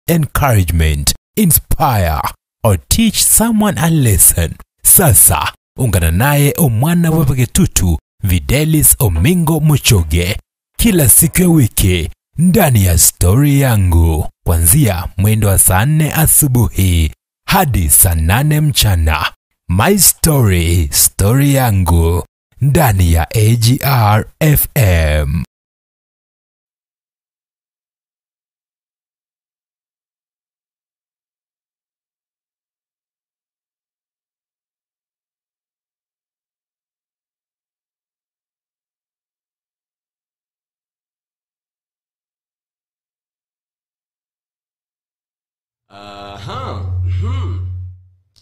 Encouragement, inspire or teach someone a lesson. Sasa ungana naye omwana wepaketutu Videlis Omingo Muchoge kila siku ya wiki ndani ya Story Yangu kuanzia mwendo wa saa 4 asubuhi hadi saa 8 mchana. My Story, Story Yangu ndani ya AGR FM.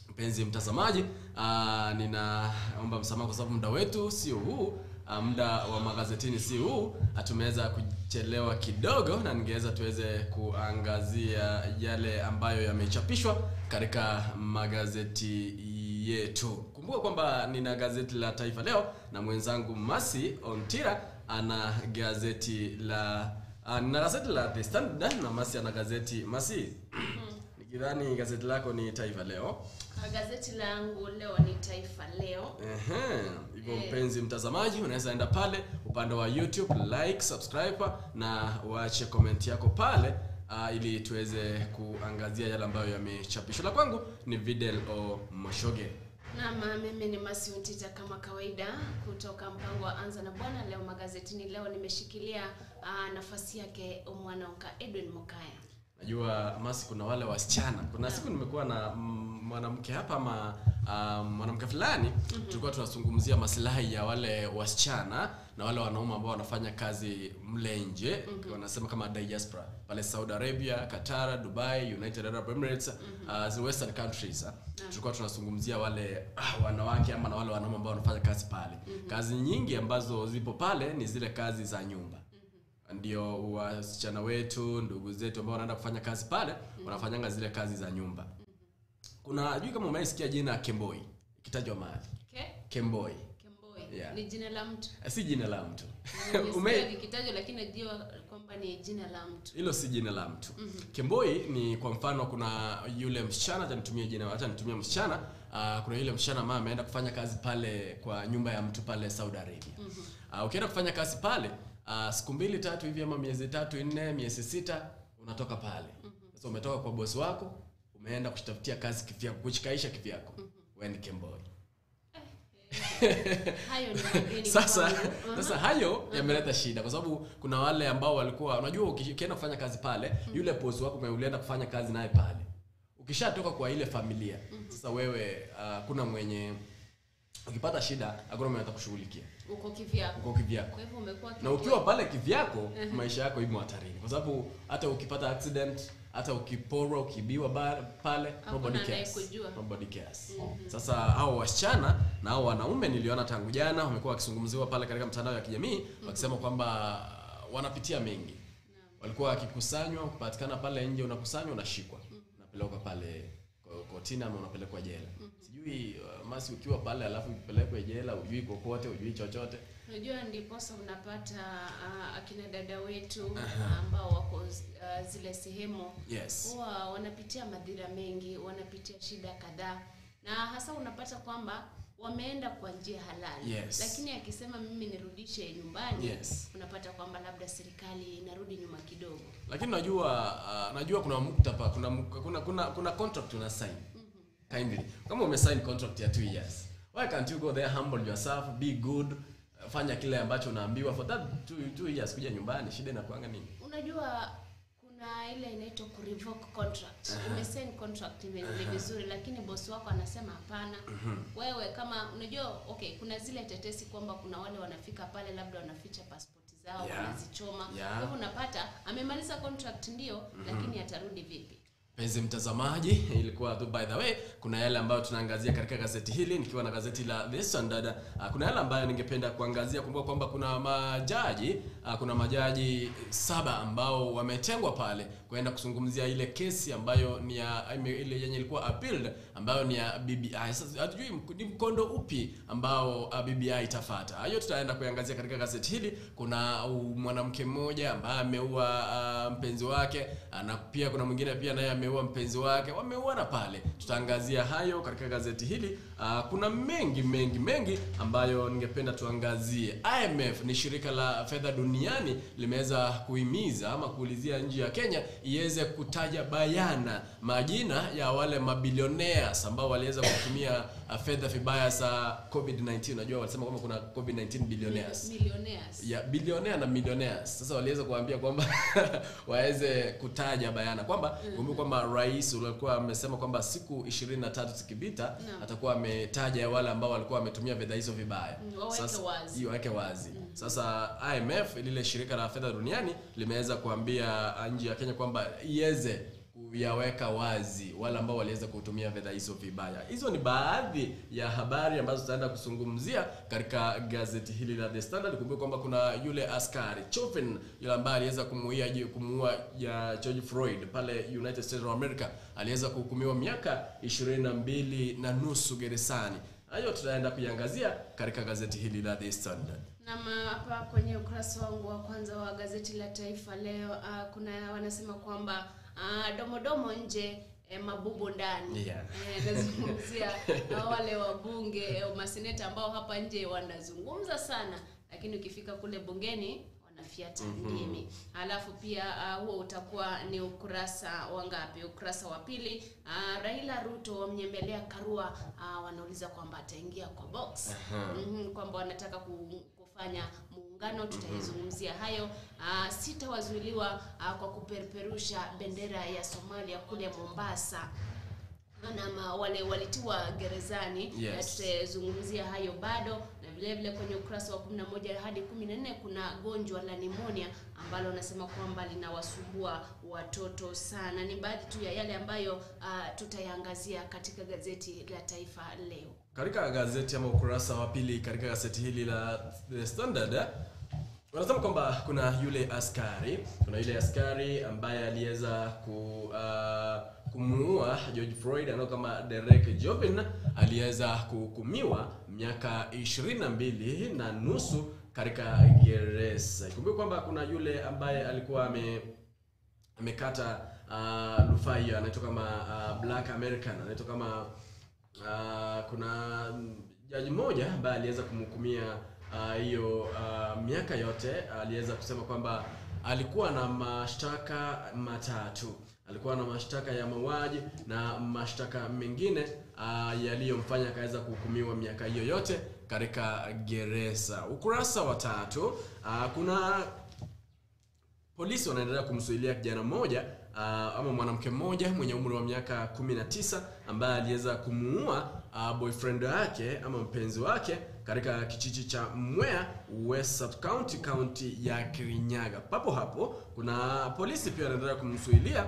Mpenzi mtazamaji, ninaomba msamaha kwa sababu muda wetu sio huu, muda wa magazetini si huu, tumeweza kuchelewa kidogo na ningeweza tuweze kuangazia yale ambayo yamechapishwa katika magazeti yetu. Kumbuka kwamba nina gazeti la Taifa Leo na mwenzangu Masi Ontira ana gazeti la nina gazeti la The Standard na Masi ana gazeti. Masi, nikidhani gazeti lako ni Taifa Leo. Gazeti langu leo ni Taifa Leo. Hivyo mpenzi mtazamaji, unaweza enda pale upande wa YouTube, like, subscribe na waache comment yako pale ili tuweze kuangazia yale ambayo yamechapishwa. La kwangu ni Videl O Moshoge. Na mimi ni Masi Ontita kama kawaida kutoka mpango wa Anza na Bwana. Leo magazetini leo nimeshikilia nafasi yake mwanauka Edwin Mokaya. Najua Masi, kuna wale wasichana. Kuna siku nimekuwa na mwanamke hapa ama mwanamke fulani, tulikuwa tunazungumzia maslahi ya wale wasichana na wale wanaume ambao wanafanya kazi mle nje, wanasema kama diaspora pale Saudi Arabia, Qatar, Dubai, United Arab Emirates, the western countries. Tulikuwa tunazungumzia wale wanawake ama na wale wanaume ambao wanafanya kazi pale. Kazi nyingi ambazo zipo pale ni zile kazi za nyumba. Ndio wasichana wetu, ndugu zetu ambao wanaenda kufanya kazi pale, wanafanyanga zile kazi za nyumba. Kuna jui kama umeisikia jina Kemboi ikitajwa mahali. Okay. Kemboi. Kemboi. Yeah. Ni jina la mtu. Si jina la mtu. Umeikitajwa lakini najua kwamba ni jina la mtu. Hilo si jina la mtu. Kemboi ni kwa mfano kuna yule msichana, acha nitumie jina, acha nitumie msichana, kuna yule msichana ambaye ameenda kufanya kazi pale kwa nyumba ya mtu pale Saudi Arabia. Ukienda kufanya kazi pale, siku 2 3 hivi ama miezi 3 4 miezi 6 unatoka pale. Sasa umetoka kwa bosi wako, umeenda kujitafutia kazi kivyako, kuchikaisha kivyako. Wewe ni Kemboi. Hayo ni mageni. Sasa hayo yameleta shida kwa sababu kuna wale ambao walikuwa unajua ukienda kufanya kazi pale, yule bosi wako ulienda kufanya kazi naye pale. Ukishatoka kwa ile familia, sasa wewe kuna mwenye ukipata shida hakuna mwenye atakushughulikia. Uko kivyako. Uko kivyako. Kwa hivyo umekuwa na ukiwa pale kivyako maisha yako imo hatarini. Kwa sababu hata ukipata accident, hata ukiporwa, ukibiwa pale, nobody cares. Nobody cares. Sasa hao wasichana na hao wanaume niliona tangu jana wamekuwa wakizungumziwa pale katika mtandao ya kijamii wakisema kwamba wanapitia mengi. Walikuwa wakikusanywa, kupatikana pale nje unakusanywa unashikwa. Unapelekwa pale kotini ama unapelekwa jela. Sijui Masi ukiwa pale alafu upelekwe jela, hujui kokote, hujui chochote. Unajua ndiposa unapata akina dada wetu ambao wako zile sehemu, huwa wanapitia madhira mengi, wanapitia shida kadhaa, na hasa unapata kwamba wameenda kwa njia halali. Lakini akisema mimi nirudishe nyumbani, unapata kwamba labda serikali inarudi nyuma kidogo. Lakini najua kuna muktaba, kuna contract una sign. Kindly. Kama umesign contract ya 2 years, why can't you go there, humble yourself, be good, fanya kile ambacho unaambiwa for that 2 years, kuja nyumbani, shida inakuanga nini? Unajua kuna ile inaitwa ku revoke contract. Umesign contract ni vizuri, lakini boss wako anasema hapana. Wewe kama unajua, okay, kuna zile tetesi kwamba kuna wale wanafika pale labda wanaficha passport zao, wanazichoma. Kwa hivyo unapata amemaliza contract ndio, lakini atarudi vipi? Mpenzi mtazamaji, ilikuwa tu by the way, kuna yale ambayo tunaangazia katika gazeti hili, nikiwa na gazeti la The Standard. Kuna yale ambayo ningependa kuangazia. Kumbuka kwamba kuna majaji 7 ambao wametengwa pale kwenda kuzungumzia ile kesi ambayo ni ya ile yenye ilikuwa appealed, ambayo ni ya BBI. Sasa hatujui ni mkondo upi ambao BBI itafuata. Hayo tutaenda kuangazia katika gazeti hili. Kuna mwanamke mmoja ambaye ameua mpenzi wake, na pia kuna mwingine pia naye ameua mpenzi wake, wameuana pale. Tutaangazia hayo katika gazeti hili. Kuna mengi mengi mengi ambayo ningependa tuangazie. IMF ni shirika la fedha duniani, limeweza kuhimiza ama kuulizia nchi ya Kenya iweze kutaja bayana majina ya wale mabilionaires ambao waliweza kutumia fedha vibaya za COVID-19. Unajua walisema kwamba kuna COVID-19 billionaires. Millionaires. Ya billionaire na millionaires. Sasa waliweza kuambia kwamba waweze kutaja bayana kwamba kumbuka kwamba rais alikuwa amesema kwamba siku 23 zikipita atakuwa ametaja wale ambao walikuwa wametumia fedha hizo vibaya. Sasa iweke wazi. Sasa IMF, lile shirika la fedha duniani, limeweza kuambia nchi ya Kenya kwamba iweze kuyaweka wazi wale ambao waliweza kutumia fedha hizo vibaya. Hizo ni baadhi ya habari ambazo tutaenda kuzungumzia katika gazeti hili la The Standard. Kumbuka kwamba kuna yule askari Chauvin, yule ambaye aliweza kumuua ya George Floyd pale United States of America, aliweza kuhukumiwa miaka 22.5 gerezani. Hayo tutaenda kuiangazia katika gazeti hili la The Standard. Na hapa kwenye ukurasa wangu wa kwanza wa gazeti la Taifa Leo, kuna wanasema kwamba domodomo nje, mabubu ndani. Nazungumzia wale wabunge, maseneta ambao hapa nje wanazungumza sana, lakini ukifika kule bungeni wanafiata ndimi. Alafu pia huo utakuwa ni ukurasa wa ngapi? Ukurasa wa pili. Raila Ruto wamnyemelea Karua, wanauliza kwamba ataingia kwa box. Kwamba wanataka kufanya muungano, tutaizungumzia hayo. Sitawazuiliwa kwa kupeperusha bendera ya Somalia kule Mombasa. Na wale walitiwa gerezani. Yes. Tutazungumzia hayo bado. Na vile vile kwenye ukurasa wa 11 hadi 14 kuna gonjwa la pneumonia ambalo wanasema kwamba linawasumbua watoto sana. Ni baadhi tu ya yale ambayo tutayaangazia katika gazeti la Taifa Leo. Katika gazeti ama ukurasa wa pili katika gazeti hili la The Standard, wanasema kwamba kuna yule askari ambaye aliweza kumuua George Floyd, anao kama Derek Chauvin, aliweza kuhukumiwa miaka 22.5 katika gereza. Ikumbuke kwamba kuna yule ambaye alikuwa amekata rufaa hiyo, anaitwa kama Black American, anaitwa kama kuna jaji mmoja ambaye aliweza kumhukumia hiyo miaka yote. Aliweza kusema kwamba alikuwa na mashtaka matatu. Alikuwa na mashtaka ya mauaji na mashtaka mengine yaliyomfanya akaweza kuhukumiwa miaka hiyo yote katika gereza. Ukurasa wa 3, kuna polisi wanaendelea kumsuilia kijana mmoja ama mwanamke mmoja mwenye umri wa miaka 19 ambaye aliweza kumuua boyfriend wake ama mpenzi wake katika kijiji cha Mwea West Sub County, county ya Kirinyaga. Papo hapo kuna polisi pia wanaendelea kumsuilia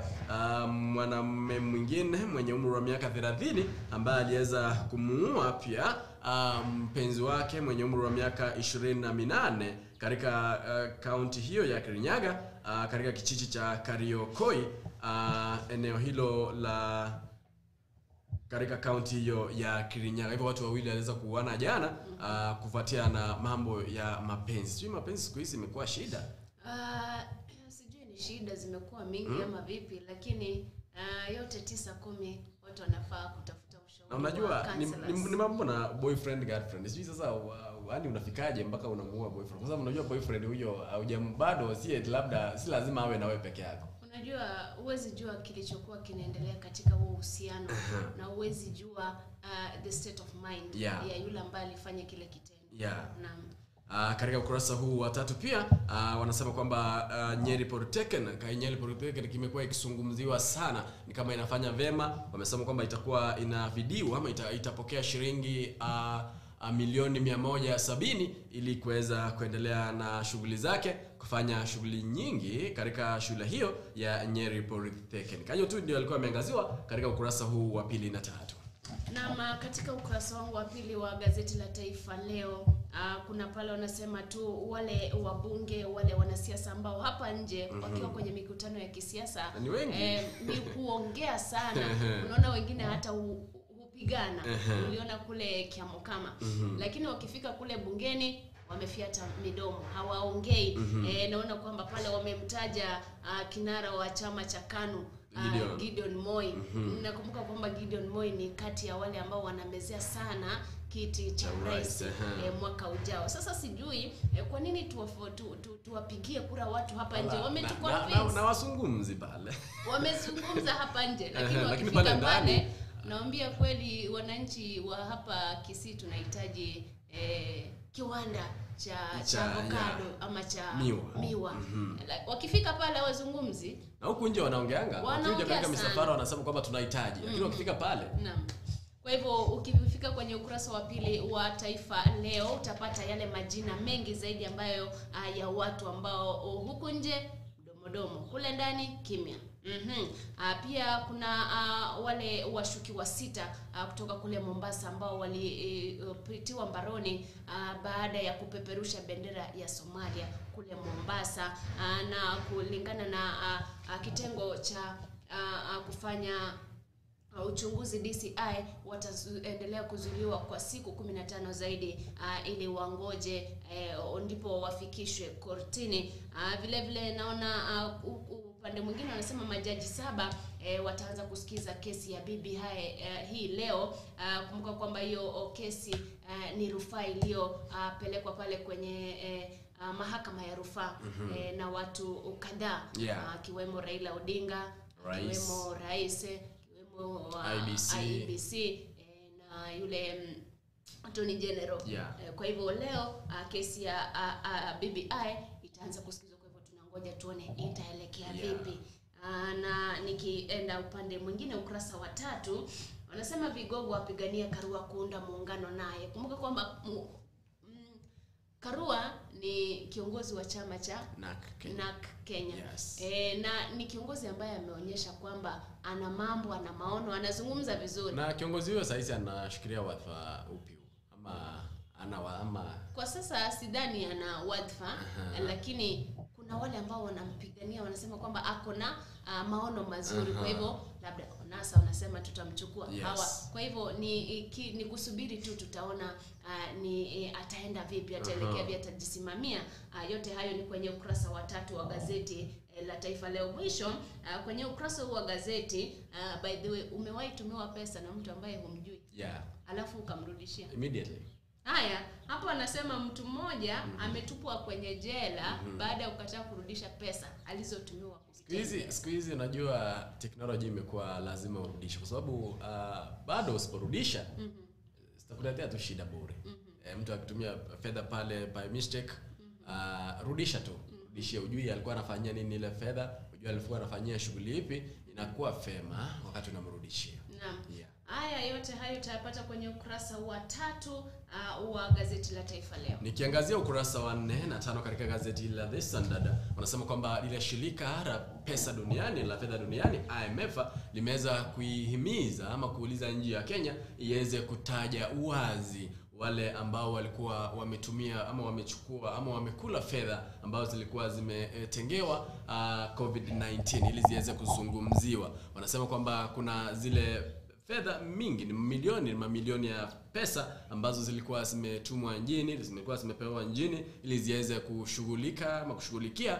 mwanamume mwingine mwenye umri wa miaka 30 ambaye aliweza kumuua pia mpenzi wake mwenye umri wa miaka 28 katika county hiyo ya Kirinyaga, katika kijiji cha Kariokoi, eneo hilo la katika county hiyo ya Kirinyaga. Hivyo watu wawili waliweza kuuana jana kufuatia na mambo ya mapenzi. Sijui mapenzi siku hizi imekuwa shida. Sijui ni shida zimekuwa mingi ama vipi, lakini yote 9-10 watu wanafaa kutafuta ushauri. Na unajua ni mambo na boyfriend girlfriend. Sijui sasa yaani unafikaje mpaka unamuua boyfriend? Kwa sababu unajua boyfriend huyo haujambado, si labda si lazima awe na wewe peke yako. Unajua huwezi jua kilichokuwa kinaendelea katika huo uhusiano na huwezi jua the state of mind ya yule ambaye alifanya kile kitendo. Naam. Katika ukurasa huu wa 3 pia wanasema kwamba Nyeri Polytechnic, Nyeri Polytechnic imekuwa ikizungumziwa sana, ni kama inafanya vema. Wamesema kwamba itakuwa inafidiwa ama itapokea shilingi milioni 170 ili kuweza kuendelea na shughuli zake. kufanya shughuli nyingi katika shule hiyo ya Nyeri Polytechnic. Hayo tu ndio alikuwa ameangaziwa katika ukurasa huu wa 2 na 3. Na katika ukurasa wangu wa 2 wa gazeti la Taifa Leo, kuna pale wanasema tu wale wabunge, wale wanasiasa ambao hapa nje wakiwa kwenye mikutano ya kisiasa ni kuongea sana. Unaona wengine hata hupigana. Uliona kule Kiamokama. Lakini wakifika kule bungeni wamefiata midomo, hawaongei. Naona kwamba pale wamemtaja kinara wa chama cha KANU, Gideon Moi. Nakumbuka kwamba Gideon Moi ni kati ya wale ambao wanamezea sana kiti cha urais mwaka ujao. Sasa sijui kwa nini tuwapigie kura watu hapa nje. Wametuconvince na wasungumzi pale. Wamezungumza hapa nje, lakini wakifika pale naambia kweli wananchi wa hapa Kisii tunahitaji kiwanda cha avocado ama cha miwa. Wakifika pale wazungumzi. Na huku nje wanaongeanga, wakija katika misafara wanasema kwamba tunahitaji, lakini wakifika pale. Naam. Kwa hivyo ukifika kwenye ukurasa wa 2 wa Taifa Leo utapata yale majina mengi zaidi ambayo ya watu ambao huku nje mdomo, kule ndani kimya. Pia kuna wale washukiwa 6 kutoka kule Mombasa ambao walipitiwa mbaroni baada ya kupeperusha bendera ya Somalia kule Mombasa, na kulingana na kitengo cha kufanya uchunguzi DCI, wataendelea kuzuiliwa kwa siku 15 zaidi ili wangoje ndipo wafikishwe kortini. Vile vile naona upande mwingine wanasema majaji 7 wataanza kusikiza kesi ya BBI hii leo. Kumbuka kwamba hiyo kesi ni rufaa iliyopelekwa pale kwenye mahakama ya rufaa na watu kadhaa, akiwemo Raila Odinga, akiwemo rais, IBC na yule Attorney General. Kwa hivyo leo kesi ya BBI itaanza kusikizwa, kwa hivyo tunangoja tuone itaelekea vipi. Na nikienda upande mwingine ukurasa wa 3 wanasema vigogo wapigania Karua kuunda muungano naye. Kumbuka kwamba Karua ni kiongozi wa chama cha NAC Kenya. Yes. Na ni kiongozi ambaye ameonyesha kwamba ana mambo, ana maono, anazungumza vizuri. Na kiongozi huyo sasa anashikilia wadhifa upi? Ama ana ama kwa sasa sidhani ana wadhifa, lakini kuna wale ambao wanampigania wanasema kwamba ako na maono mazuri. Kwa hivyo labda NASA wanasema tutamchukua hawa. Kwa hivyo ni kusubiri tu, tutaona ni ataenda vipi, ataelekea vipi, atajisimamia. Yote hayo ni kwenye ukurasa wa 3 wa gazeti la Taifa Leo. Mwisho kwenye ukurasa wa gazeti, by the way, umewahi tumiwa pesa na mtu ambaye humjui? Alafu ukamrudishia immediately. Haya, hapo anasema mtu mmoja ametupwa kwenye jela baada ya kukataa kurudisha pesa alizotumiwa. Siku hizi unajua teknolojia imekuwa lazima urudishe, kwa sababu bado usiporudisha sitakuletea tu shida bure. Mtu akitumia fedha pale by mistake, rudisha tu. Rudishie, ujui alikuwa anafanyia nini ile fedha, ujui alikuwa anafanyia shughuli ipi, inakuwa fema wakati unamrudishia. Naam. Haya yote hayo utayapata kwenye ukurasa wa 3 wa gazeti la Taifa Leo. Nikiangazia ukurasa wa 4 na 5 katika gazeti la The Standard, wanasema kwamba lile shirika la pesa duniani, la fedha duniani IMF, limeweza kuihimiza ama kuuliza nchi ya Kenya iweze kutaja uwazi wale ambao walikuwa wametumia ama wamechukua ama wamekula fedha ambazo zilikuwa zimetengewa COVID-19 ili ziweze kuzungumziwa. Wanasema kwamba kuna zile fedha mingi, ni milioni, mamilioni ya pesa ambazo zilikuwa zimetumwa nchini, zimekuwa zimepewa nchini ili ziweze kushughulika ama kushughulikia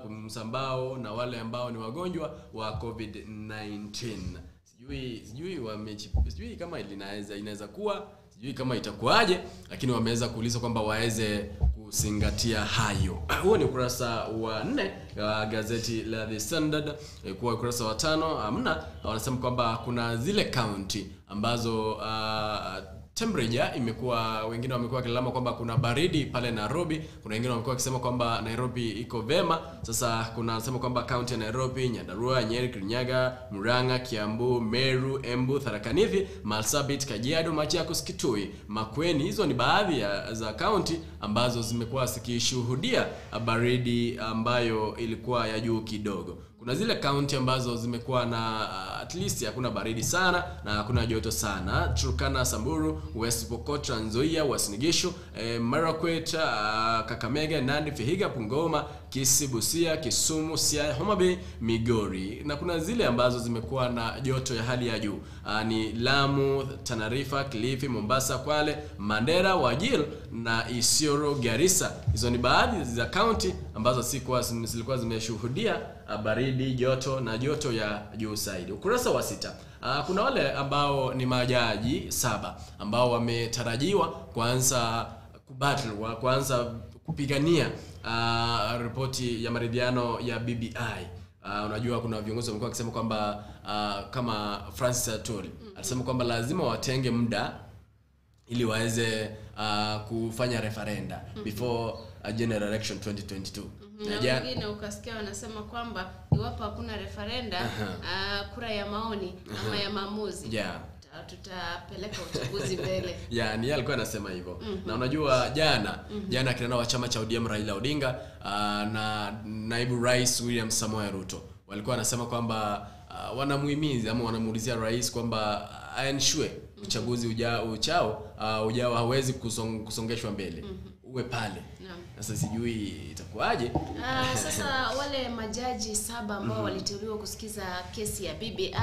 msambao na wale ambao ni wagonjwa wa COVID-19. Sijui kama inaweza kuwa, sijui kama itakuwaje, lakini wameweza kuuliza kwamba waweze kuzingatia hayo. Huo ni ukurasa wa 4 wa gazeti la The Standard. Kwa ukurasa wa 5 hamna, wanasema kwamba kuna zile county ambazo Temperature imekuwa, wengine wamekuwa wakilalama kwamba kuna baridi pale Nairobi, kuna wengine wamekuwa wakisema kwamba Nairobi iko vema. Sasa kuna nasema kwamba kaunti ya Nairobi, Nyandarua, Nyeri, Kirinyaga, Murang'a, Kiambu, Meru, Embu, Tharaka Nithi, Marsabit, Kajiado, Machakos, Kitui, Makueni, hizo ni baadhi ya za kaunti ambazo zimekuwa zikishuhudia baridi ambayo ilikuwa ya juu kidogo. Kuna zile kaunti ambazo zimekuwa na at least hakuna baridi sana na hakuna joto sana: Turkana, Samburu, West Pokot, Trans Nzoia, Uasin Gishu, Marakwet, Kakamega, Nandi, Vihiga, Bungoma, Kisii, Busia, Kisumu, Siaya, Homa Bay, Migori. Na kuna zile ambazo zimekuwa na joto ya hali ya juu, ni Lamu, Tana River, Kilifi, Mombasa, Kwale, Mandera, Wajir na Isiolo, Garissa. Hizo ni baadhi za kaunti ambazo zilikuwa zimeshuhudia baridi, joto na joto ya juu zaidi. Ukurasa wa 6. Kuna wale ambao ni majaji 7 ambao wametarajiwa kuanza kubattle, kuanza kupigania ripoti ya maridhiano ya BBI. Unajua kuna viongozi wamekuwa wakisema kwamba kama Francis Atwoli alisema kwamba lazima watenge muda ili waweze kufanya referenda before a general election 2022. Na wengine ukasikia wanasema kwamba iwapo hakuna referenda, kura ya maoni ama ya maamuzi, tutapeleka uchaguzi mbele. Ni alikuwa anasema hivyo. Na unajua jana kinara wa chama cha ODM Raila Odinga na naibu rais William Samoei Ruto walikuwa wanasema kwamba wanamuhimiza ama wanamuulizia rais kwamba ensure uchaguzi ujao hawezi kusongeshwa mbele, uwe pale. Sasa sijui itakuwaje. Sasa wale majaji 7 ambao waliteuliwa kusikiza kesi ya BBI,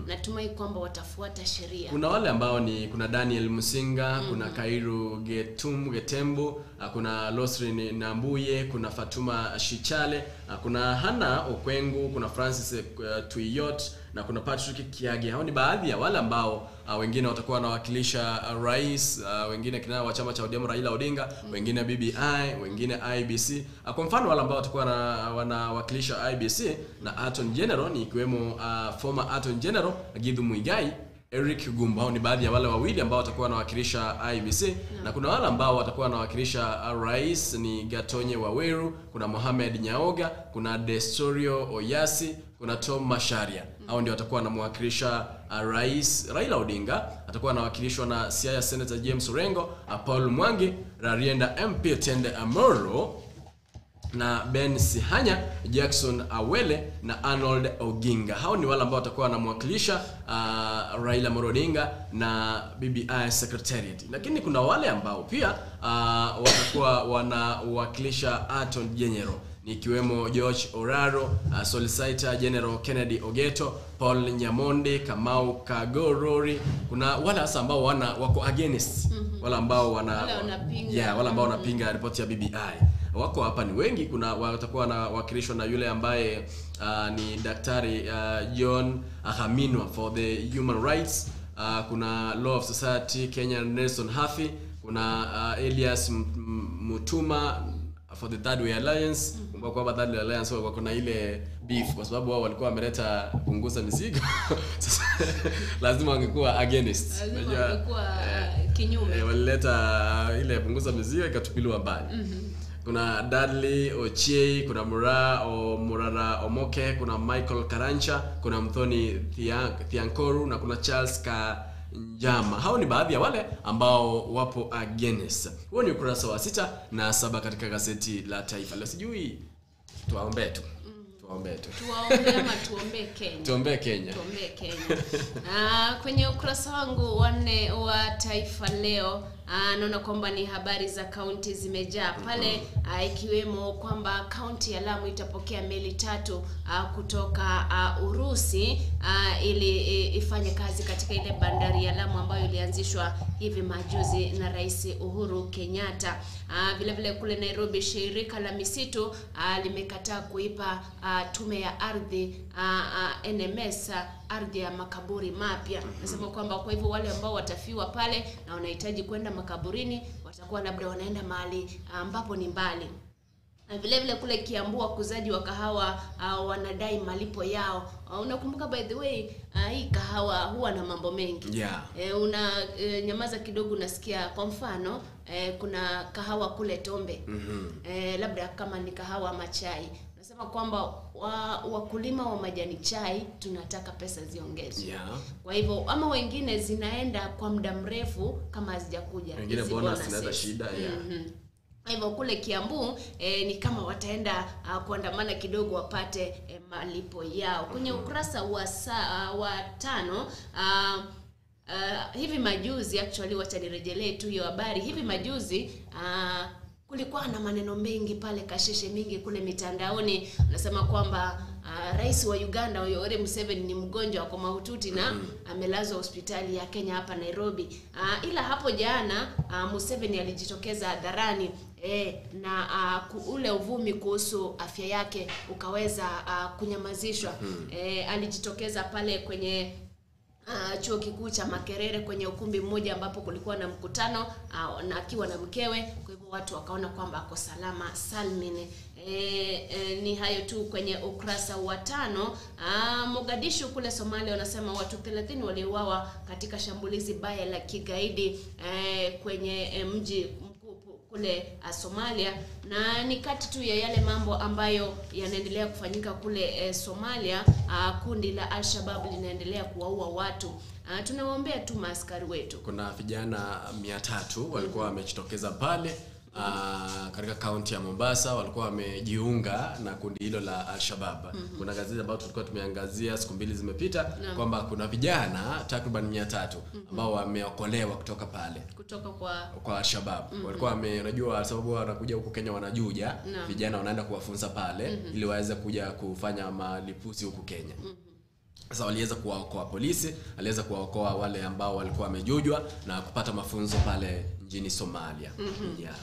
natumai kwamba watafuata sheria. Kuna wale ambao ni kuna Daniel Musinga, kuna Kairu Getembo, kuna Losrin Nambuye, kuna Fatuma Shichale, kuna Hana Okwengu, kuna Francis Tuiyot na kuna Patrick Kiage. Hao ni baadhi ya wale ambao wengine watakuwa wanawakilisha rais, wengine kinara wa chama cha ODM Raila Odinga, wengine BBI, wengine IBC. Kwa mfano wale ambao watakuwa wanawakilisha IBC na Attorney General ni ikiwemo former Attorney General Githu Muigai, Eric Gumba. Hao ni baadhi ya wale wawili ambao watakuwa wanawakilisha IBC. Na kuna wale ambao watakuwa wanawakilisha rais ni Gatonye Waweru, kuna Mohamed Nyaoga, kuna Destorio Oyasi, kuna Tom Masharia. Hao ndio watakuwa wanamwakilisha rais. Raila Odinga atakuwa anawakilishwa na Siaya Senator James Orengo, Paul Mwangi, Rarienda MP Tende Amoro na Ben Sihanya, Jackson Awele na Arnold Oginga. Hao ni wale ambao watakuwa wanamwakilisha Raila Odinga na BBI Secretariat. Lakini kuna wale ambao pia watakuwa wanawakilisha Attorney General, nikiwemo George Oraro, Solicitor General Kennedy Ogeto, Paul Nyamonde, Kamau Kagorori. Kuna wale hasa ambao wako against, wale ambao wanapinga, wale ambao wanapinga ripoti ya BBI. Wako hapa ni wengi. Kuna watakuwa wanawakilishwa na yule ambaye ni Daktari John Ahaminwa for the Human Rights. Kuna Law of Society Kenya Nelson Hafi, kuna Elias Mutuma for the Third Way Alliance. Kumbuka kwamba Third Way Alliance wako na ile beef kwa sababu wao walikuwa wameleta punguza mizigo. Sasa lazima wangekuwa against. Lazima wangekuwa kinyume. Walileta ile punguza mizigo ikatupiliwa mbali. Kuna Dudley Ochiei, kuna Murara Omoke, kuna Michael Karancha, kuna Mthoni Thiankoru na kuna Charles Kanjama. Hao ni baadhi ya wale ambao wapo against. Huo ni ukurasa wa 6 na 7 katika gazeti la Taifa Leo. Sijui tuwaombe tu. Tuwaombe tu. Tuwaombe ama tuombe Kenya. Tuombe Kenya. Tuombe Kenya. Kwenye ukurasa wangu wa 4 wa Taifa Leo, naona kwamba ni habari za kaunti zimejaa pale, ikiwemo kwamba kaunti ya Lamu itapokea meli 3 kutoka Urusi ili ifanye kazi katika ile bandari ya Lamu ambayo ilianzishwa hivi majuzi na Rais Uhuru Kenyatta. Vile vile kule Nairobi, shirika la misitu limekataa kuipa tume ya ardhi NMS ardhi ya makaburi mapya. Nasema kwamba kwa hivyo wale ambao watafiwa pale na wanahitaji kwenda makaburini watakuwa labda wanaenda mahali ambapo ni mbali. Na vile vile kule Kiambu wakuzaji wa kahawa wanadai malipo yao. Unakumbuka by the way, hii kahawa huwa na mambo mengi. Yeah. Una nyamaza kidogo unasikia kwa mfano kuna kahawa kule Tombe. Labda kama ni kahawa ama chai. Nasema kwamba wakulima wa majani chai tunataka pesa ziongezwe. Yeah. Kwa hivyo ama wengine zinaenda kwa muda mrefu kama hazijakuja. Wengine bonus zinaleta shida. Yeah. Hivyo kule Kiambu ni kama wataenda kuandamana kidogo wapate malipo yao. Kwenye ukurasa wa 5 hivi majuzi, actually wacha nirejelee tu hiyo habari. Hivi majuzi kulikuwa na maneno mengi pale, kasheshe mingi kule mitandaoni. Nasema kwamba rais wa Uganda Yoweri Museveni ni mgonjwa kwa mahututi na amelazwa hospitali ya Kenya hapa Nairobi. Ila hapo jana Museveni alijitokeza hadharani na ule uvumi kuhusu afya yake ukaweza kunyamazishwa. Alijitokeza pale kwenye chuo kikuu cha Makerere kwenye ukumbi mmoja ambapo kulikuwa na mkutano na akiwa na mkewe. Kwa hivyo watu wakaona kwamba ako salama salmini. Ni hayo tu kwenye ukurasa wa 5. Mogadishu kule Somalia wanasema watu 30 waliuawa katika shambulizi baya la kigaidi kwenye mji mkuu kule Somalia. Na ni kati tu ya yale mambo ambayo yanaendelea kufanyika kule Somalia. Kundi la Al-Shabaab linaendelea kuwaua watu. Tunawaombea tu maaskari wetu. Kuna vijana 300 walikuwa wamejitokeza pale katika kaunti ya Mombasa, walikuwa wamejiunga na kundi hilo la Al-Shabaab. Kuna gazeti ambayo tulikuwa tumeangazia siku mbili zimepita kwamba kuna vijana takriban 300 ambao wameokolewa kutoka pale, kutoka kwa Al-Shabaab. Walikuwa unajua sababu wanakuja huku Kenya wanajuja, vijana wanaenda kuwafunza pale ili waweze kuja kufanya malipuzi huku Kenya. Sasa waliweza kuwaokoa polisi, aliweza kuwaokoa wale ambao walikuwa wamejujwa na kupata mafunzo pale nchini Somalia. Yeah.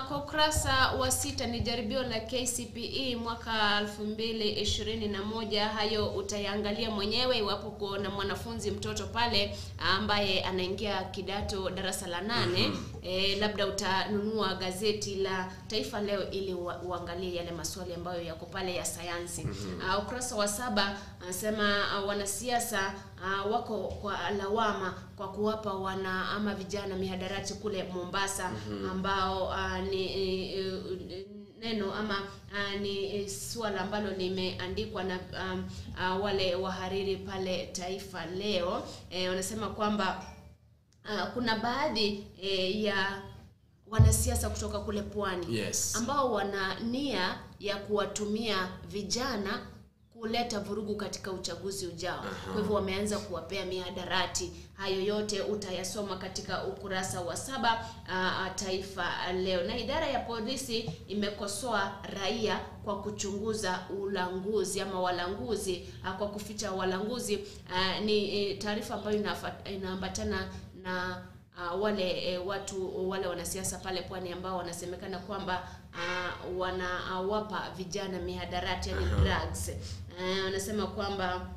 Kwa ukurasa wa 6 ni jaribio la KCPE mwaka 2021. Hayo utayaangalia mwenyewe iwapo kuna mwanafunzi mtoto pale ambaye anaingia kidato darasa la 8. Labda utanunua gazeti la Taifa Leo ili uangalie yale maswali ambayo yako pale ya sayansi. Ukurasa wa 7 anasema wanasiasa wako kwa lawama kwa kuwapa wana ama vijana mihadarati kule Mombasa, ambao ni neno ama ni swala ambalo limeandikwa na wale wahariri pale Taifa Leo. Wanasema kwamba kuna baadhi ya wanasiasa kutoka kule pwani, yes, ambao wana nia ya kuwatumia vijana kuleta vurugu katika uchaguzi ujao. Kwa hivyo wameanza kuwapea mihadarati. Hayo yote utayasoma katika ukurasa wa 7 Taifa Leo. Na idara ya polisi imekosoa raia kwa kuchunguza ulanguzi ama walanguzi, kwa kuficha walanguzi. Ni taarifa ambayo inaambatana na wale watu wale wanasiasa pale pwani ambao wanasemekana kwamba wanawapa vijana mihadarati, yani drugs. Wanasema kwamba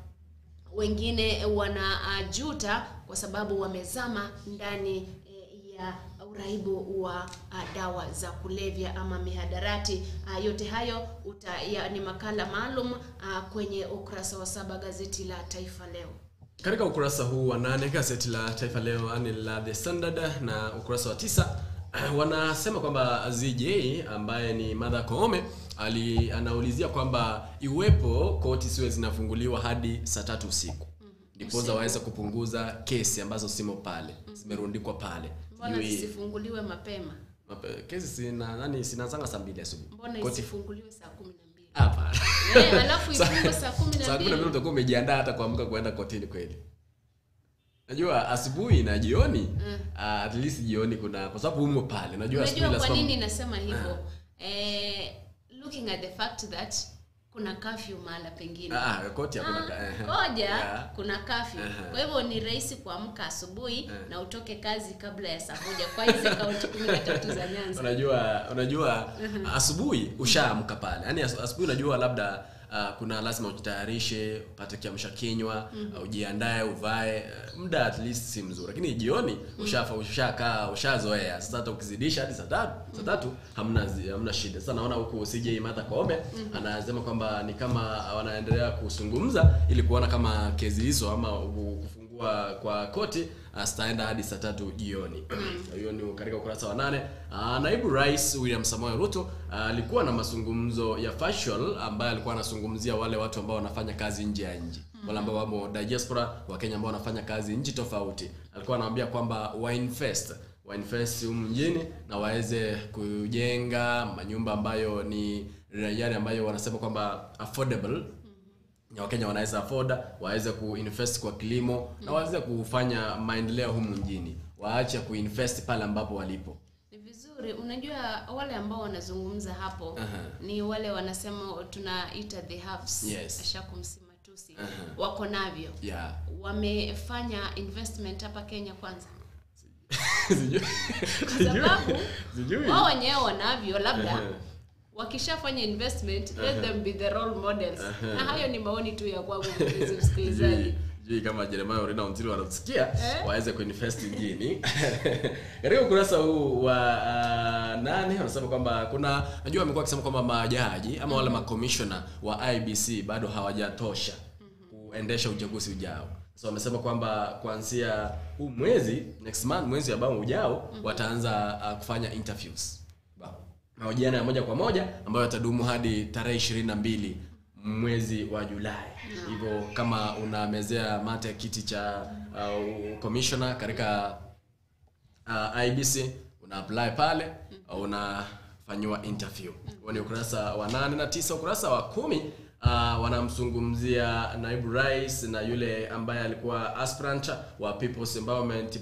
wengine wanajuta kwa sababu wamezama ndani ya uraibu wa dawa za kulevya ama mihadarati. Yote hayo ni makala maalum kwenye ukurasa wa 7 gazeti la Taifa Leo. Katika ukurasa huu wa 8 gazeti la Taifa Leo ani la The Standard na ukurasa wa 9 wanasema kwamba ZJ ambaye ni Martha Koome anaulizia kwamba iwepo koti siwe zinafunguliwa hadi saa 3 usiku, ndipo waweza kupunguza kesi ambazo simo pale, zimerundikwa pale. Mbona zisifunguliwe mapema? Kesi sina saa 2 asubuhi. Mbona isifunguliwe saa 12? Hapa. Alafu ifungwe saa 12. Saa 12 utakuwa umejiandaa hata kuamka kuenda kotini kweli. Najua asubuhi na jioni, at least jioni kuna, kwa sababu umo pale. Najua asubuhi lazima. Kwa nini nasema hivyo? Looking at the fact that kuna curfew mahala pengine. Koti hakuna. Koja, kuna curfew. Kwa hivyo ni rahisi kuamka asubuhi na utoke kazi kabla ya saa 1 kwa hizo kaunti 13 za Nyanza. Unajua asubuhi ushaamka pale. Yaani asubuhi unajua labda kuna lazima ujitayarishe, upate kiamsha kinywa, ujiandae, uvae, muda at least si mzuri. Lakini jioni ushakaa, ushazoea. Sasa hata ukizidisha hadi saa 3 hamna shida. Sasa naona huku CJ Martha Koome anasema kwamba ni kama wanaendelea kuzungumza ili kuona kama kesi hizo ama kufungua kwa koti staenda hadi saa 3 jioni. Hiyo ni katika ukurasa wa 8. Naibu Rais William Samoei Ruto alikuwa na mazungumzo ya facial ambaye alikuwa anazungumzia wale watu ambao wanafanya kazi nje ya nchi. Wale ambao wamo diaspora wa Kenya ambao wanafanya kazi nchi tofauti. Alikuwa anawaambia kwamba wainvest humu mjini na waweze kujenga manyumba ambayo ni yale ambayo wanasema kwamba affordable. Ya Wakenya wanaweza afford, waweze kuinvest kwa kilimo na waweze kufanya maendeleo humu mjini. Waache kuinvest pale ambapo walipo. Ni vizuri, unajua wale ambao wanazungumza hapo ni wale wanasema tunaita the haves. Yes. Ashakumsimatusi. Wako navyo. Yeah. Wamefanya investment hapa Kenya kwanza. Sijui. Wao wenyewe wanavyo labda. Wakishafanya investment, let them be the role models. Na hayo ni maoni tu ya kwangu msikilizaji. Sijui kama Jeremiah Orina Ontiri wanatusikia, waweze kuinvest mjini. Katika ukurasa huu wa 8 wanasema kwamba kuna, najua amekuwa akisema kwamba majaji ama wale makomishona wa IBC bado hawajatosha kuendesha uchaguzi ujao. So wamesema kwamba kuanzia huu mwezi, next month, mwezi ambao ujao, wataanza kufanya interviews. Mahojiano ya moja kwa moja ambayo yatadumu hadi tarehe 22 mwezi wa Julai. Hivyo kama unamezea mate kiti cha commissioner katika IBC, una apply pale, unafanywa interview. Huo ni ukurasa wa 8 na 9. Ukurasa wa 10 wanamzungumzia naibu rais na yule ambaye alikuwa aspirant wa People's Empowerment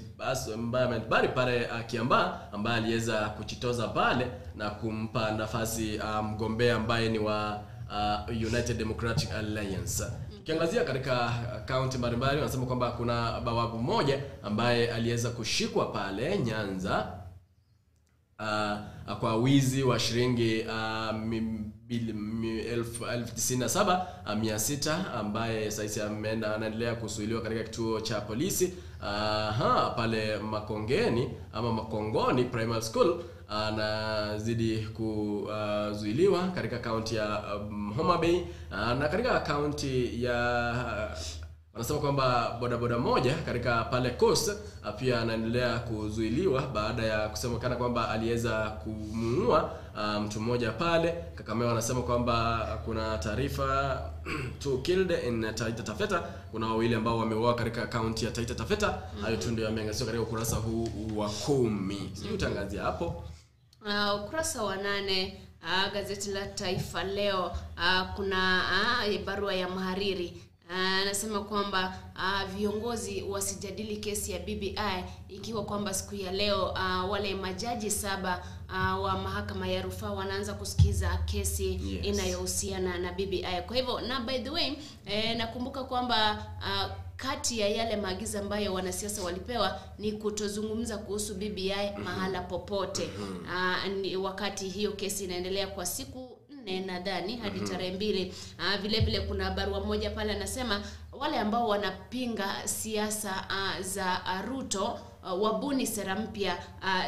Party pale Kiambaa, ambaye aliweza kujitoza pale na kumpa nafasi mgombea ambaye ni wa United Democratic Alliance. Tukiangazia katika kaunti mbalimbali, wanasema kwamba kuna bawabu mmoja ambaye aliweza kushikwa pale Nyanza kwa wizi wa shilingi 97,600 ambaye sasa anaendelea kusuiliwa katika kituo cha polisi pale Makongeni ama Makongoni Primary School. Anazidi kuzuiliwa katika kaunti ya Homa Bay. Na katika kaunti ya wanasema kwamba bodaboda moja katika pale Coast pia anaendelea kuzuiliwa baada ya kusemekana kwamba aliweza kumuua mtu mmoja pale Kakamega. Wanasema kwamba kuna taarifa two killed in Taita Taveta, kuna wawili ambao wameuawa katika kaunti ya Taita Taveta. Hayo tu ndio yameangaziwa katika ukurasa huu wa 10. Sijui utangazia hapo. Ukurasa wa 8 gazeti la Taifa Leo, kuna barua ya mhariri. Anasema kwamba viongozi wasijadili kesi ya BBI ikiwa kwamba siku ya leo wale majaji 7 wa mahakama ya rufaa wanaanza kusikiza kesi inayohusiana na BBI. Kwa hivyo, na by the way, nakumbuka kwamba kati ya yale maagizo ambayo wanasiasa walipewa ni kutozungumza kuhusu BBI mahala popote. Wakati hiyo kesi inaendelea kwa siku 4 nadhani hadi tarehe 2. Vile vile kuna barua moja pale anasema wale ambao wanapinga siasa za Ruto wabuni sera mpya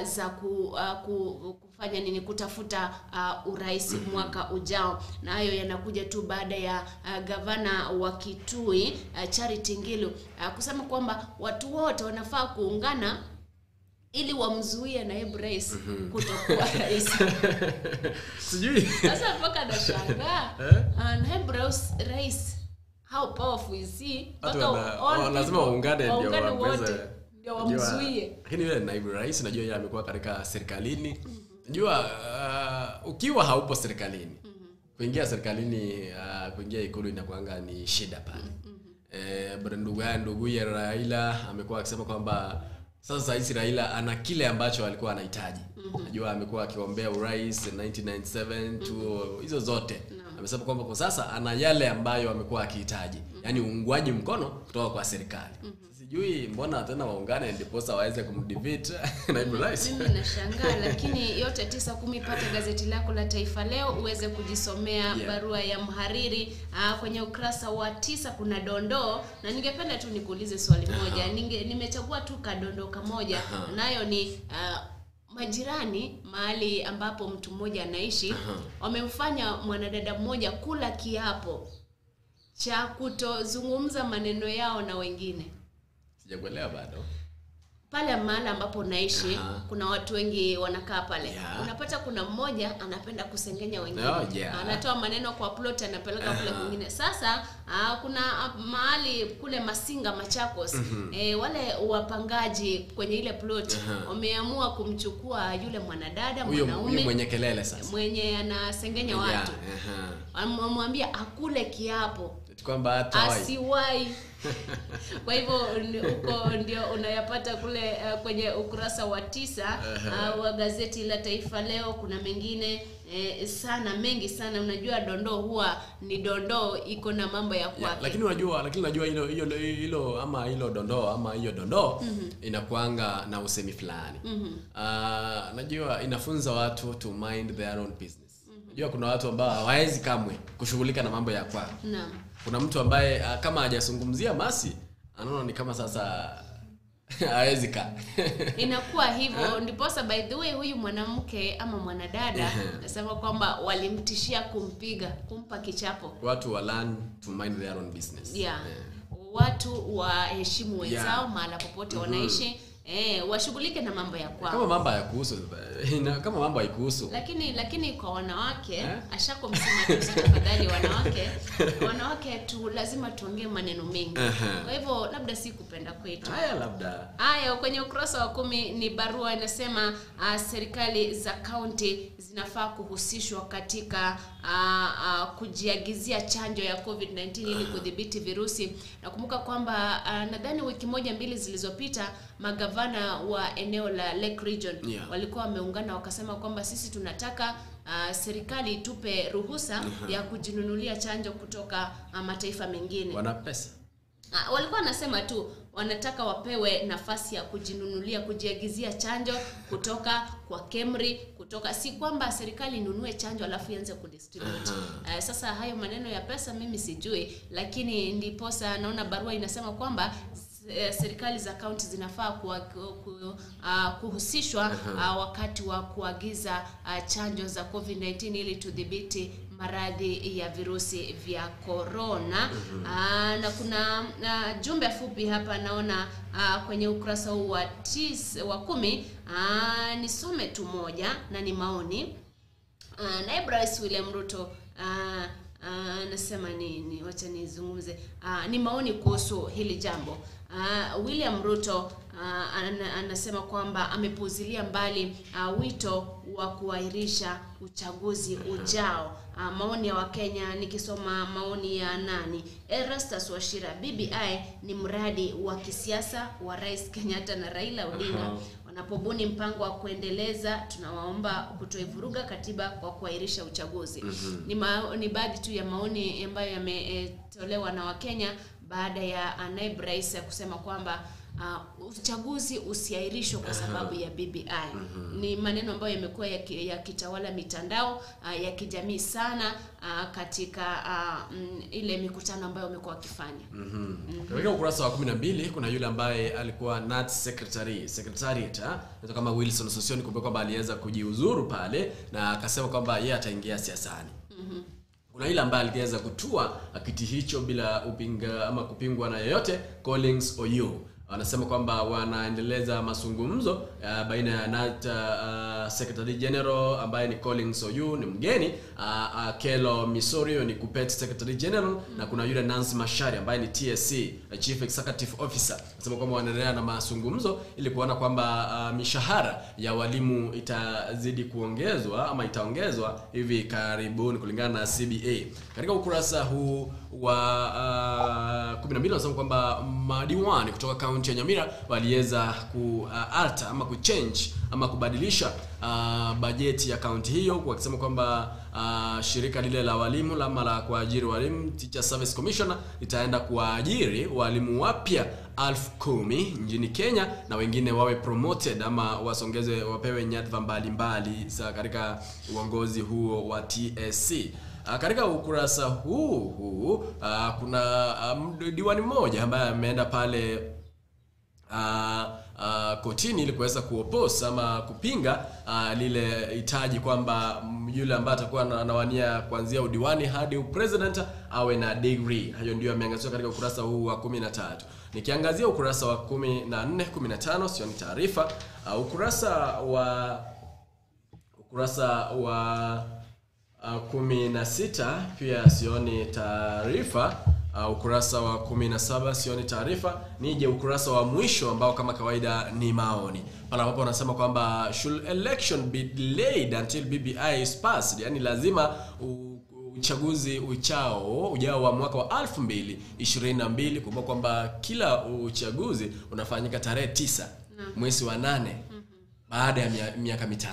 za kufanya nini, kutafuta urais mwaka ujao. Na hayo yanakuja tu baada ya gavana wa Kitui Charity Ngilu kusema kwamba watu wote wanafaa kuungana ili wamzuie naibu rais kutokuwa rais. Sijui. Sasa mpaka nashangaa. Naibu rais, how powerful is he? Mpaka lazima waungane ndio waweze, ndio wamzuie. Lakini yule naibu rais najua yeye amekuwa katika serikalini. Najua ukiwa haupo serikalini, kuingia serikalini, kuingia ikulu inakuanga ni shida pale. Ndugu ya Raila amekuwa akisema kwamba sasa hizi Raila ana kile ambacho alikuwa anahitaji. Najua amekuwa akiombea urais 1997 hizo zote. Amesema kwamba kwa sasa ana yale ambayo amekuwa akihitaji, yani uungwaji mkono kutoka kwa serikali. Sijui mbona tena waungane ndiposa waweze kumdefeat naibu rais. Mimi nashangaa, lakini yote 9:10 pata gazeti lako la Taifa Leo uweze kujisomea barua ya mhariri. Kwenye ukurasa wa 9 kuna dondoo, na ningependa tu nikuulize swali moja. Nimechagua tu kadondoo kamoja, nayo ni majirani mahali ambapo mtu mmoja anaishi wamemfanya mwanadada mmoja kula kiapo cha kutozungumza maneno yao na wengine. Sijakuelewa bado. Pale mahali ambapo naishi kuna watu wengi wanakaa pale. Unapata kuna mmoja anapenda kusengenya wengine. Anatoa maneno kwa plot anapeleka kule kwingine. Sasa kuna mahali kule Masinga Machakos, wale wapangaji kwenye ile plot wameamua kumchukua yule mwanadada mwanaume mwenye kelele sasa, mwenye anasengenya watu. Amwambia akule kiapo kwamba asiwahi. Kwa hivyo huko ndio unayapata kule kwenye ukurasa wa 9 wa gazeti la Taifa Leo. Kuna mengine sana mengi sana. Unajua dondoo huwa ni dondoo iko na mambo ya kwake. Lakini unajua hilo ama hilo dondoo ama hiyo dondoo inakuanga na usemi fulani. Najua inafunza watu to mind their own business. Unajua kuna watu ambao hawawezi kamwe kushughulika na mambo ya kwao. Naam. Kuna mtu ambaye kama hajazungumzia Masi anaona ni kama sasa hawezi ka. Inakuwa hivyo. Ndiposa by the way huyu mwanamke ama mwanadada nasema kwamba walimtishia kumpiga, kumpa kichapo. Watu wa learn to mind their own business. Watu waheshimu wenzao mahala popote wanaishi. Washughulike na mambo ya kwao. Kama mambo hayakuhusu, kama mambo haikuhusu. Lakini kwa wanawake, ashako msema tu tafadhali wanawake tu lazima tuongee maneno mengi. Kwa hivyo labda si kupenda kwetu. Haya labda. Haya, kwenye ukurasa wa 10 ni barua inasema serikali za kaunti zinafaa kuhusishwa katika kujiagizia chanjo ya COVID-19 ili kudhibiti virusi. Nakumbuka kwamba nadhani wiki moja mbili zilizopita magavana wa eneo la Lake Region walikuwa wameungana wakasema kwamba sisi tunataka serikali itupe ruhusa ya kujinunulia chanjo kutoka mataifa mengine. Wana pesa. Walikuwa wanasema tu wanataka wapewe nafasi ya kujinunulia, kujiagizia chanjo kutoka kwa Kemri, kutoka, si kwamba serikali inunue chanjo alafu ianze kudistribute. Sasa hayo maneno ya pesa mimi sijui, lakini ndiposa naona barua inasema kwamba serikali za kaunti zinafaa kuhusishwa wakati wa kuagiza chanjo za COVID-19 ili tudhibiti maradhi ya virusi vya corona. Na kuna jumbe fupi hapa naona kwenye ukurasa huu wa 10. Nisome tu moja na ni maoni. Naibu Rais William Ruto anasema nini? Wacha nizungumze. Ni maoni kuhusu hili jambo. William Ruto anasema kwamba amepuuzilia mbali wito wa kuahirisha uchaguzi ujao. Maoni ya Wakenya, nikisoma maoni ya nani? Erastus Wachira, BBI ni mradi wa kisiasa wa Rais Kenyatta na Raila Odinga. Wanapobuni mpango wa kuendeleza, tunawaomba kutoivuruga katiba kwa kuahirisha uchaguzi. Ni baadhi tu ya maoni ambayo yametolewa na Wakenya baada ya naibu rais kusema kwamba uchaguzi usiahirishwe kwa sababu ya BBI. Ni maneno ambayo yamekuwa yakitawala mitandao ya kijamii sana katika ile mikutano ambayo wamekuwa wakifanya. Katika ukurasa wa 12 kuna yule ambaye alikuwa NAT secretariat kama Wilson Sossion, kumbe kwamba aliweza kujiuzuru pale na akasema kwamba yeye ataingia siasani. Kuna yule ambaye aliweza kutua kiti hicho bila upinga ama kupingwa na yeyote, Collins Oyo. Anasema kwamba wanaendeleza mazungumzo baina ya NAT Secretary General ambaye ni Collins Oyu, ni mgeni, Kelo Misorio ni Kupet Secretary General, na kuna yule Nancy Mashari ambaye ni TSC Chief Executive Officer. Anasema kwamba wanaendelea na mazungumzo ili kuona kwamba mishahara ya walimu itazidi kuongezwa ama itaongezwa hivi karibuni kulingana na CBA. Katika ukurasa huu wa 12 wanasema kwamba madiwani kutoka kaunti ya Nyamira waliweza ku-alter ama ku-change ama kubadilisha bajeti ya kaunti hiyo, wakisema kwamba shirika lile la walimu lama la kuajiri walimu Teacher Service Commissioner litaenda kuwaajiri walimu wapya 10,000 nchini Kenya, na wengine wawe promoted ama wasongeze wapewe nyadhifa mbalimbali za katika uongozi huo wa TSC. Katika ukurasa huu kuna diwani mmoja ambaye ameenda pale kotini ili kuweza kuoppose ama kupinga lile hitaji kwamba yule ambaye atakuwa anawania kuanzia udiwani hadi upresident awe na degree. Hayo ndio yameangaziwa katika ukurasa huu wa 13. Nikiangazia ukurasa wa 14, 15 sio ni taarifa. Ukurasa wa 16 pia sioni taarifa. Ukurasa wa 17 sioni taarifa. Nije ukurasa wa mwisho ambao kama kawaida ni maoni. Pale ambapo wanasema kwamba should election be delayed until BBI is passed, yani lazima uchaguzi ujao wa mwaka wa 2022. Kumbuka kwamba kila uchaguzi unafanyika tarehe 9 mwezi wa 8 baada ya miaka 5.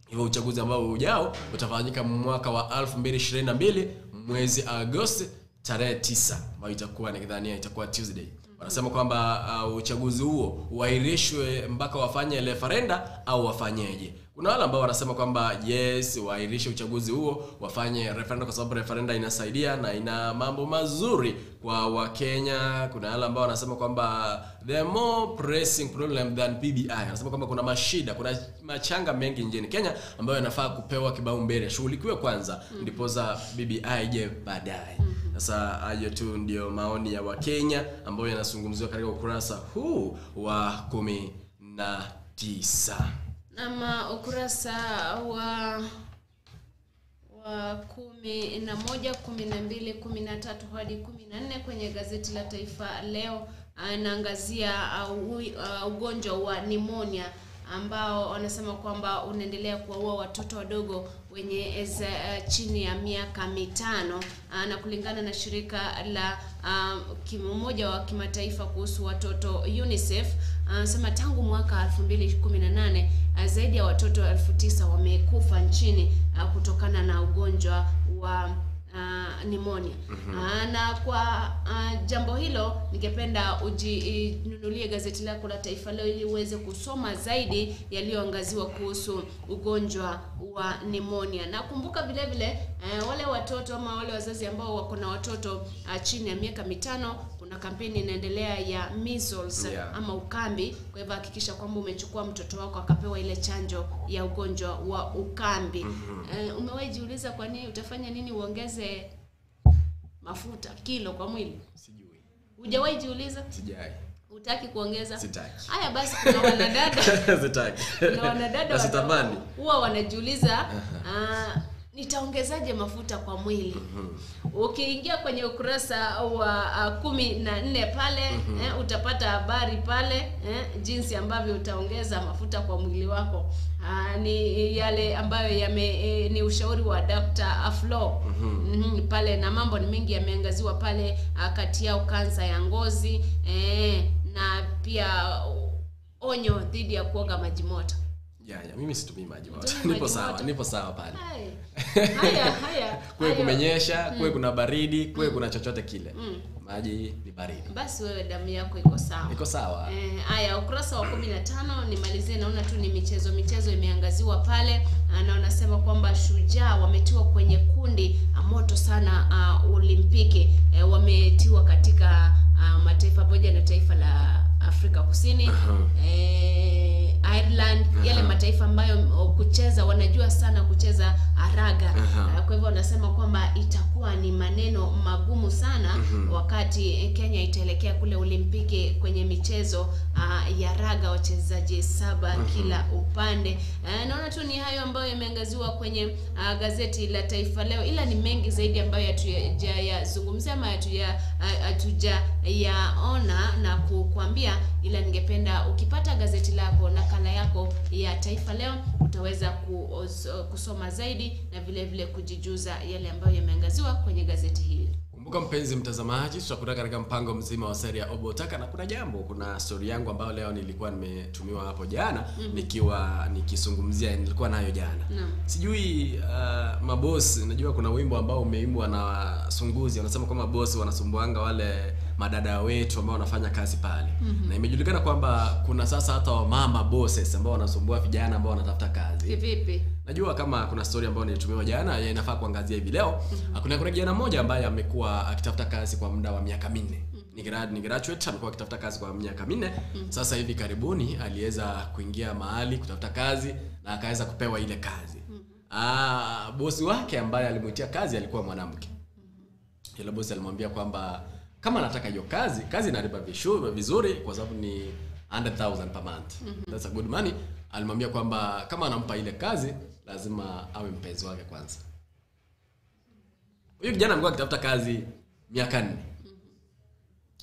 Hivyo uchaguzi ambao ujao utafanyika mwaka wa 2022 mwezi Agosti tarehe 9, ambayo itakuwa nikidhania itakuwa Tuesday. Wanasema kwamba uchaguzi huo uahirishwe mpaka wafanye referenda au wafanyeje. Kuna wale ambao wanasema kwamba yes, waahirishe uchaguzi huo wafanye referenda kwa sababu referenda inasaidia na ina mambo mazuri kwa Wakenya. Kuna wale ambao wanasema kwamba there are more pressing problem than BBI. Wanasema kwamba kuna mashida, kuna machanga mengi nchini Kenya ambayo yanafaa kupewa kipaumbele, shughulikiwe kwanza ndiposa BBI ije baadaye. Sasa hayo tu ndio maoni ya Wakenya ambayo yanazungumziwa katika ukurasa huu wa 19. Nama ukurasa wa 11, 12, 13 hadi 14 kwenye gazeti la Taifa Leo anaangazia ugonjwa wa pneumonia ambao wanasema kwamba unaendelea kuwaua watoto wadogo wenye chini ya miaka 5, na kulingana na shirika la Umoja wa Kimataifa kuhusu watoto UNICEF, anasema tangu mwaka 2018 zaidi ya watoto 9,000 wamekufa nchini kutokana na ugonjwa wa pneumonia. Na kwa jambo hilo ningependa ujinunulie gazeti lako la Taifa Leo ili uweze kusoma zaidi yaliyoangaziwa kuhusu ugonjwa wa pneumonia. Na kumbuka vile vile wale watoto ama wale wazazi ambao wako na watoto chini ya miaka 5, kuna kampeni inaendelea ya measles ama ukambi. Kwa hivyo hakikisha kwamba umechukua mtoto wako akapewa ile chanjo ya ugonjwa wa ukambi. Umewahi jiuliza kwa nini utafanya nini uongeze mafuta kilo kwa mwili? Sijui. Hujawahi jiuliza? Sijai. Hutaki kuongeza? Sitaki. Haya basi, kuna wanadada. Sitaki. Kuna wanadada sitamani. Huwa wanajiuliza nitaongezaje mafuta kwa mwili? Ukiingia kwenye ukurasa wa 14 pale utapata habari pale jinsi ambavyo utaongeza mafuta kwa mwili wako. Ni yale ambayo ni ushauri wa Dr. Aflo pale, na mambo ni mengi yameangaziwa pale, kati yao kansa ya ngozi na pia onyo dhidi ya kuoga maji moto. Ya, mimi situmii maji moto. Nipo sawa pale. Haya. Kuwe kumenyesha, kuwe kuna baridi, kuwe kuna chochote kile. Maji ni baridi. Basi wewe damu yako iko sawa. Iko sawa. Haya, ukurasa wa 15 nimalizie, naona tu ni michezo imeangaziwa pale, na wanasema kwamba Shujaa wametiwa kwenye kundi moto sana Olimpiki. Wametiwa katika mataifa moja na taifa la Afrika Kusini. Ireland, yale mataifa ambayo kucheza wanajua sana kucheza raga. Kwa hivyo wanasema kwamba itakuwa ni maneno magumu sana wakati Kenya itaelekea kule Olimpiki kwenye michezo ya raga, wachezaji 7 kila upande. Naona tu ni hayo ambayo yameangaziwa kwenye gazeti la Taifa Leo, ila ni mengi zaidi ambayo hatujayazungumzia ama hatujayaona na kukuambia, ila ningependa ukipata gazeti lako nakala yako ya Taifa Leo utaweza kusoma zaidi na vile vile kujijuza yale ambayo yameangaziwa kwenye gazeti hili. Kumbuka Kumbuka mpenzi mtazamaji, tutakutana katika mpango mzima wa seri ya Obotaka, na kuna jambo, kuna story yangu ambayo leo nilikuwa nimetumiwa hapo jana, nikiwa nikizungumzia, nilikuwa nayo jana. Sijui mabosi, najua kuna wimbo ambao umeimbwa na Sunguzi, wanasema kwamba mabosi wanasumbuanga wale madada wetu ambao wanafanya kazi pale. Na imejulikana kwamba kuna sasa hata wamama bosses ambao wanasumbua vijana ambao wanatafuta kazi. Vipi? Najua kama kuna story ambayo nilitumiwa jana, inafaa kuangazia hivi leo. Kuna kijana mmoja ambaye amekuwa akitafuta kazi kwa muda wa miaka 4. Ni graduate, amekuwa akitafuta kazi kwa miaka 4. Sasa hivi karibuni aliweza kuingia mahali kutafuta kazi na akaweza kupewa ile kazi. Bosi wake ambaye alimuitia kazi alikuwa mwanamke. Yule bosi alimwambia kwamba kama anataka hiyo kazi, kazi inalipa vizuri kwa sababu ni 100,000 per month. That's a good money. Alimwambia kwamba kama anampa ile kazi lazima awe mpenzi wake kwanza. Huyu kijana amekuwa akitafuta kazi miaka 4.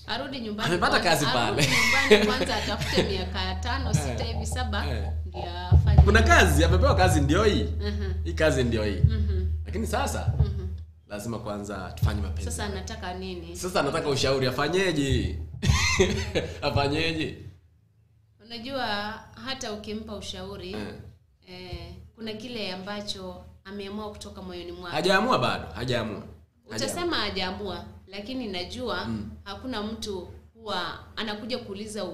Arudi nyumbani. Amepata kazi pale. Arudi nyumbani kwanza atafute miaka 5, 6 hivi 7 ndio afanye. Kuna kazi, amepewa kazi ndio hii. Hii kazi ndio hii. Lakini sasa lazima kwanza tufanye mapenzi. Sasa anataka nini? Sasa anataka ushauri afanyeje? Afanyeje? Unajua hata ukimpa ushauri kuna kile ambacho ameamua kutoka moyoni mwake. Hajaamua bado, hajaamua. Utasema hajaamua, lakini najua hakuna mtu huwa anakuja kuuliza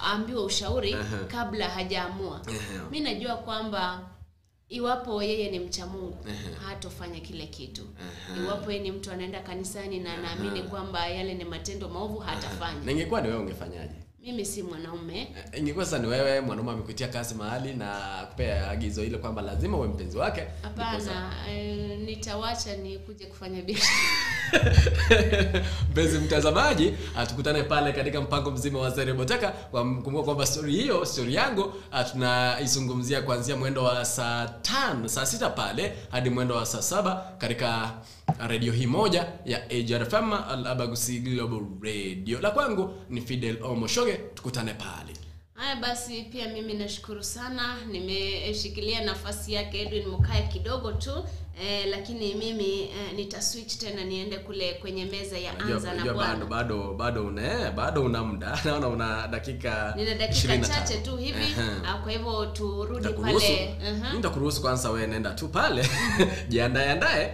aambiwe ushauri kabla hajaamua. Mimi najua kwamba iwapo yeye ni mcha Mungu hatofanya kile kitu. Iwapo yeye ni mtu anaenda kanisani na anaamini kwamba yale ni matendo maovu hatafanya. Na ingekuwa ni wewe ungefanyaje? Mimi si mwanaume. Ingekuwa sasa ni wewe mwanaume amekuitia kazi mahali na kupea agizo ile kwamba lazima uwe mpenzi wake. Hapana, nitawacha ni kuje kufanya biashara. Mpenzi mtazamaji, tukutane pale katika mpango mzima wa Seri Botaka. Kumbuka kwamba story hiyo, story yangu tunaizungumzia kuanzia mwendo wa saa 5, saa 6 pale hadi mwendo wa saa 7 katika radio hii moja ya AGRFM Al-Abagusi Global Radio. La kwangu ni Fidel Omoshoge, tukutane pale. Haya basi, pia mimi nashukuru sana, nimeshikilia nafasi yake Edwin Mokaya kidogo tu, lakini mimi nitaswitch tena niende kule kwenye meza ya Anza na Bwana. Bado una muda. Naona una dakika 25. Nina dakika chache tu hivi. Kwa hivyo turudi pale. Nitakuruhusu kwanza wewe nenda tu pale. Jiandae andae,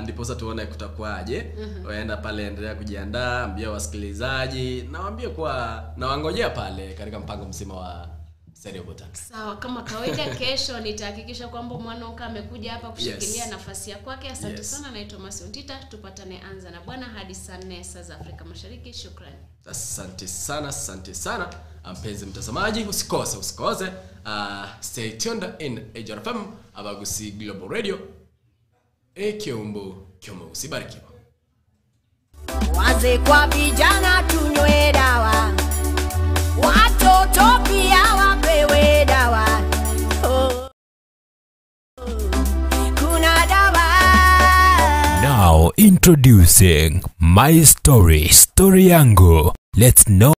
ndipo sasa tuone kutakuaje. Wewe pale, endelea kujiandaa, ambia wasikilizaji na waambie kwa na wangojea pale katika mpango mzima wa Serio Botaka. Sawa, kama kawaida kesho nitahakikisha kwamba Mwanoka amekuja hapa kushikilia nafasi ya kwake. Asante sana, naitwa Mercy Ontita. Tupatane Anza na Bwana hadi saa 4 saa za Afrika Mashariki. Shukrani. Asante sana, asante sana. Mpenzi mtazamaji, usikose. Stay tuned in AGRFM Abagusi Global Radio. Ekiombo kiomo usibarikiwa. Wazee kwa vijana tunywe dawa. Watoto pia wapewe dawa. Oh. Kuna dawa. Now introducing My Story, Story Yangu. Let's know